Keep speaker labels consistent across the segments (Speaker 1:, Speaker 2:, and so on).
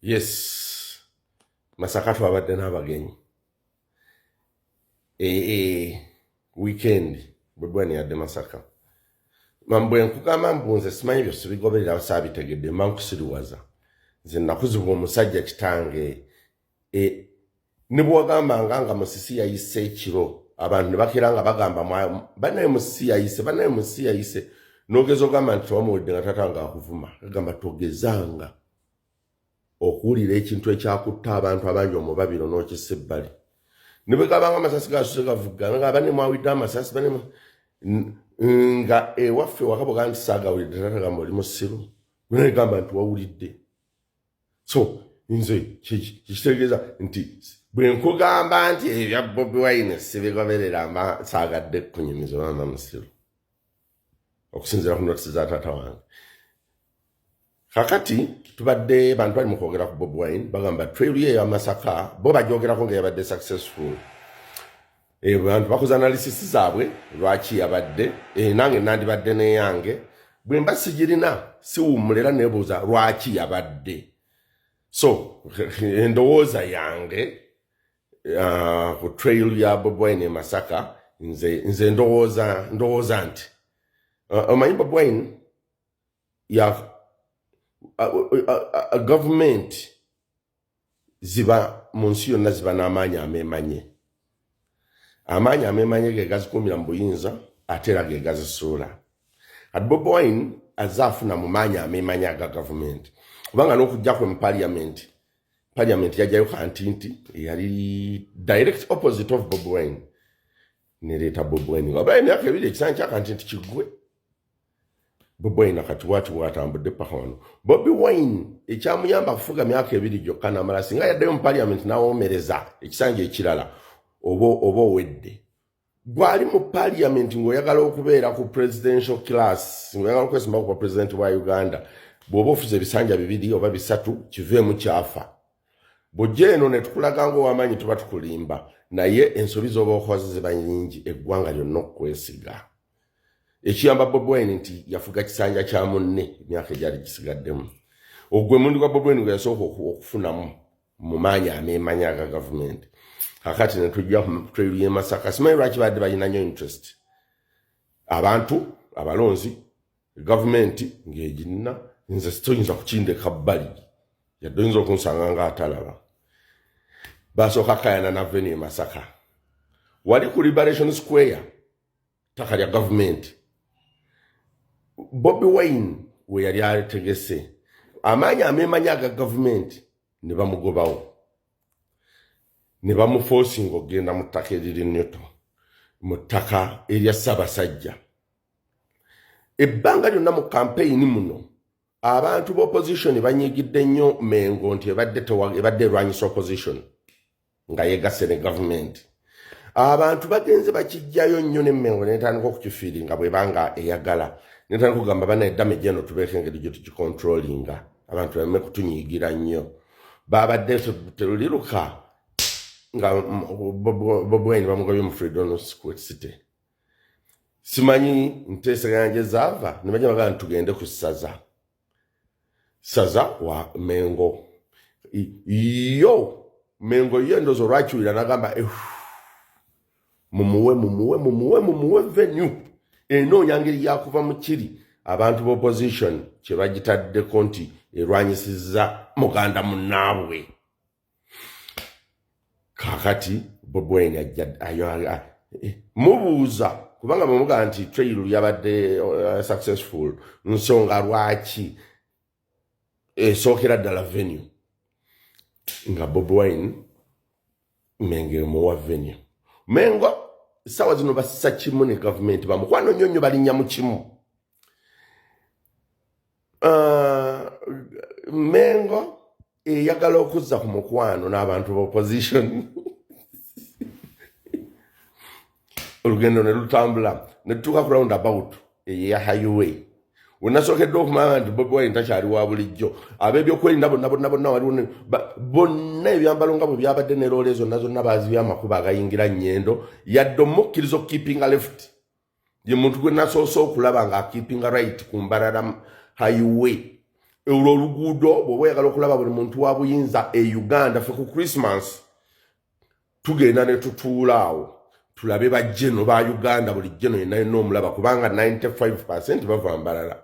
Speaker 1: Yes, Masaka twabadde n'abagenyi weekend bwe bwani yadde Masaka. Bwe nkugamba mbu nze simanyi byo sibigoberera, saabitegedde, mba nkusiriwaza. Nze nakuzibwa omusajja kitange ne bwewagambanga nga Musisi yayise ekiro, abantu ne bakeera nga bagamba banaye Musisi yayise, banaye Musisi yayise, n'ogeza ogamba nti tewamuwulidde nga taata nga akuvuma, agamba togezanga okuwulira ekintu ekyakutta abantu abangi omubabiro n'okissa ebbali. Ne bwe gabanga amasasi gasuse gavuga nga bane mwawidde amasasi bane nga ewaffe wakaboga nti saagawulidde, taata gamba oli musiru, gamba nti wawulidde. So nze kikitegeeza nti bwe nkugamba nti ebya Bobi Wine sibigoberera, mba saagadde kunyumiza mama musiru okusinziira ku notisi za taata wange. Kakati tubadde bantu bali mu kwogera ku Bobi Wine, bagamba trail ye eyamasaka bo bagyogerako nga yabadde successful. Bantu bakoze analysis zaabwe lwaki yabadde. Nange nandibadde neyange bwe mba sigirina siwummula era nebuuza lwaki yabadde. So endowooza yange ku trail ya Bobi Wine e Masaka, nze ndowooza nti omanyi Bobi Wine ya gavumenti ziba mu nsi yonna ziba n'amaanyi ameemanye. Amaanyi ameemanye ge gazikuumira mu buyinza ate era ge gazisuula. Kati Bobi Wine azze afuna mu maanyi ameemanye aga gavumenti, kubanga n'okujja kwe mu parliament, parliament yajjayo Kantinti eyali direct opposite of Bobi Wine, nereeta Bobi Wine nga emyaka 2 ekisanja kya Kantinti kiggwe. Bobi Wine kati bwati bwatambudde paka wano. Bobi Wine ekyamuyamba kufuga myaka 2 gyokka n'amala. Singa yaddayo mu parliament n'awoomereza ekisanja ekirala, oba owedde. Bw'ali mu parliament ng'oyagala okubeera ku presidential class, ng'oyagala okwesimbawo kuba president wa Uganda, bw'oba ofuza ebisanja 2 oba 3, kiveemu kyafa. Bw'ojja eno ne tukulaga ng'owamaanyi, tuba tukulimba, naye ensobi z'oba okoze ziba nnyingi eggwanga lyonna okukwesiga. Ekiyamba Bobi Wine nti yafuga kisanja kya munne emyaka egyali gisigaddemu. Ogwe mundi gwa Bobi Wine gwe yasooka okufunamu mu maanyi ameemanyi aga gavumenti. Kakati ne tujja ku trail y'e Masaka. Simanyi lwaki badde balina nnyo interest, abantu abalonzi, gavumenti ng'egirina. Nze toyinza kukindeka bbali, yadde oyinza okunsanga nga atalaba. Basooka kayana na venue e Masaka wali ku Liberation Square, ttaka lya gavumenti. Bobi Wine we yali ategese, amaanyi ameemanyi aga gavumenti ne bamugobawo ne bamuforcinga okugenda mu ttaka eriri neutral, mu ttaka erya Ssaabasajja. Ebbanga lyonna mu kampeyini muno abantu b'opposition banyigidde nnyo Mengo nti ebadde erwanyisa opposition nga yegasse ne gavumenti. Abantu bagenze bakijjayo nnyo ne Mengo netandika okukifiiringa bwebanga eyagala, netandika okugamba bana damage eno tubeeko engeri gye tugicontrollinga, abantu baleme kutunyiigira nnyo. Babadde teruliruka nga Bobi Wine bamugobye mu Freedom Square City. Simanyi nteeseganya gye zaava ne bajja bagamba nti tugende ku ssaza, ssaza wa Mengo. Yo Mengo yo endowooza olwakiwulira nagamba, "Mumuwe, mumuwe, mumuwe, mumuwe venue." Enoonya ngeri yakuva mu kiri abantu b'opposition kye bagitaddeko nti erwanyisizza muganda munnaabwe. Kaakati Bobi Wine ajja mubuuza, kubanga bwemugamba nti trail yabadde successful, nsonga lwaki esookera ddala venue nga Bobi Wine Mengo emuwa venue. Mengo essaawa zino bassa kimu ne gavumenti, bamukwano nnyo nnyo, balinnya mu kimu. Mengo eyagala okuzza ku mukwano n'abantu b'opposition. Olugendo ne lutambula ne tutuuka ku round about eya highway wenasookedde okumanya nti Bobi Wine takyali wa bulijjo. Ab'ebyokwerinda bonna bonna bonna waliwo bonna ebyambalo nga bwe byabadde ne loole zonna zonna baazibye amakubo agayingira Nnyendo. Yadde omukkiriza okukeepinga left, ye muntu gwe nasoose okulaba ng'akeepinga right ku Mbarara highway. Olwo oluguudo bw'oba oyagala okulaba buli muntu wa buyinza e Uganda, ffe ku Christmas tugenda ne tutuula awo tulabe ba general ba Uganda. Buli general yenna yenna omulaba, kubanga 95% bava Mbarara.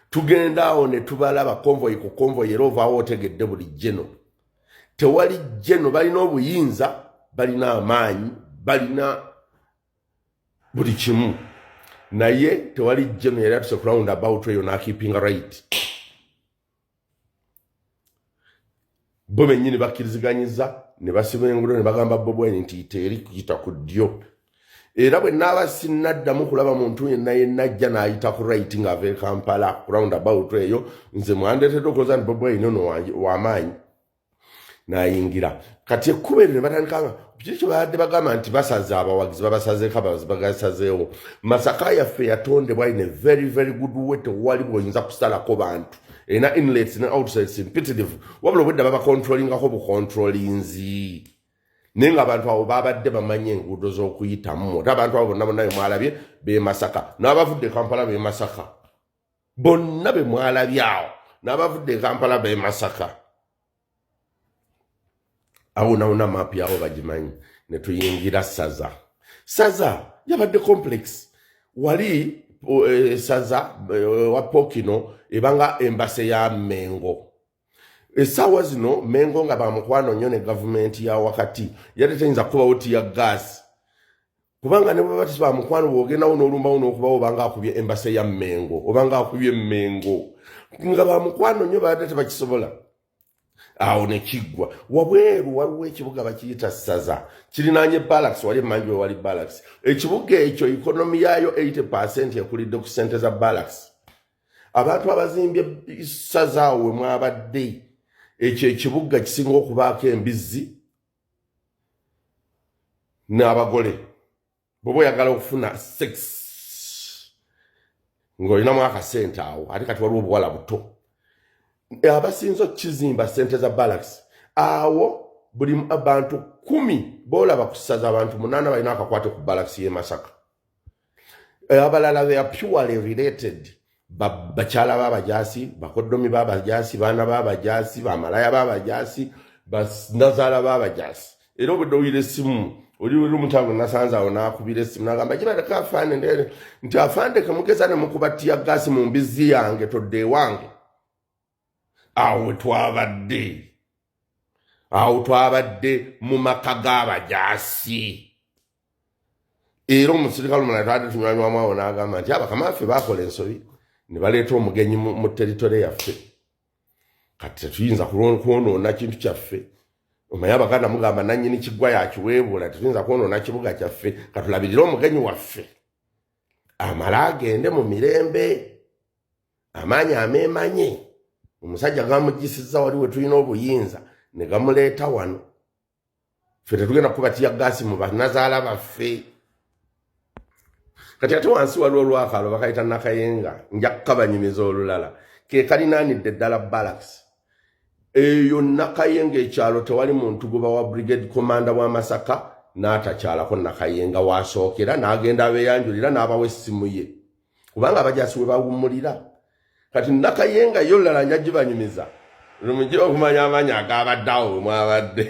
Speaker 1: Tugenda awo ne tubalaba convoy ku convoy, era ovaawo otegedde buli general. Tewali general, balina obuyinza, balina amaanyi, balina buli kimu, naye tewali general yali atuse ku round about eyo n'akeepinga right. Bo bennyini bakkiriziganyiza ne basiba enguudo ne bagamba Bobi Wine nti yita eri, kuyita ku ddyo. Era bwe naaba sinnaddamu kulaba muntu yenna yenna ajja n'ayita ku right ng'ava e Kampala ku round about eyo, nze mwandeetedde okulowooza nti Bobi Wine ono w'amaanyi n'ayingira. Kati ekkubo eryo ne batandika nga kiri kye babadde bagamba nti basaze abawagizi, babasazeeko, abawagizi bagasazeewo. Masaka yaffe yatondebwa in a very very good way. Tewali bw'oyinza kusalako bantu, erina inlets ne outlets mpitirivu, wabula obwedda babakontrolingako bukontrolinzi, naye nga abantu abo babadde bamanyi enguudo z'okuyitamu. Ate abantu abo bonna bonna be mwalabye b'e Masaka, n'abavudde e Kampala b'e Masaka, bonna be mwalabye awo n'abavudde e Kampala b'e Masaka. Awo nawona maapu yaabo bagimanyi. Ne tuyingira Saza. Saza yabadde complex wali Saza wa Pokino ebanga embassy ya Mengo. Essaawa zino Mengo nga bamukwano nnyo ne gavumenti ya wakati, yadde teyinza kubawo tear gas, kubanga ne bweba bamukwano, bw'ogendawo n'olumbawo n'okubawo, obanga akubye embassy ya Mengo, obanga akubye Mengo nga bamukwano nnyo, babadde tebakisobola. Awo ne kiggwa. Wabweru waliwo ekibuga bakiyita Saza, kirinaanye barracks. Wali emanju we wali barracks. Ekibuga ekyo economy yaayo 80% ekulidde ku ssente za barracks. Abantu abazimbye Saza awo we mwabadde, ekyo ekibuga kisinga okubaako embizzi n'abagole. Bw'oba oyagala okufuna sex ng'olinamu akasente awo, ate kati waliwo obuwala buto abasinza okukizimba ssente za barracks. Awo buli abantu 10 boolaba ku Ssaza, abantu munaana balina akakwate ku barracks y'e Masaka. Abalala they are purely related, bakyala b'abajaasi, bakoddomi b'abajaasi, baana b'abajaasi, bamalaya b'abajaasi, banazaala b'abajaasi. Era obudde owulira essimu, oli oli omutango nasanze awo n'akubira essimu n'agamba kibaleka afande ndere nti afande kemugeza ne mukuba tear gas mu mbizzi yange, todde ewange. Awo we twabadde, awo twabadde mu maka g'abajaasi. Era omusirikale omulala twabadde tunywanywamu awo n'agamba nti abakama baffe baakola ensobi ne baleeta omugenyi mu territory yaffe. Kati tetuyinza kwonoona kintu kyaffe. Omanyi Abaganda mugamba nannyini kiggwa yakiweebuula. Tetuyinza kwonoona kibuga kyaffe, katulabirire omugenyi waffe amale agende mu mirembe. Amaanyi ameemanye omusajja gamugisiza wali we tulina obuyinza ne gamuleeta wano. Ffe tetugenda kuba tear gas mu banazaala baffe. Kati ate wansi waliwo olwakaalo bakayita Nakayenga, nja kukabanyumiza olulala, ke kalinaanidde ddala barracks eyo. Nakayenga ekyalo tewali muntu guba wa brigade commander wa Masaka n'atakyalako Nakayenga. Wasookera n'agenda abeeyanjulira n'abawa essimu ye, kubanga abajasi we bawummulira. Kati Nakayenga yo olulala nja gibanyumiza lumujje okumanya amaanyi agabadde awo we mwabadde.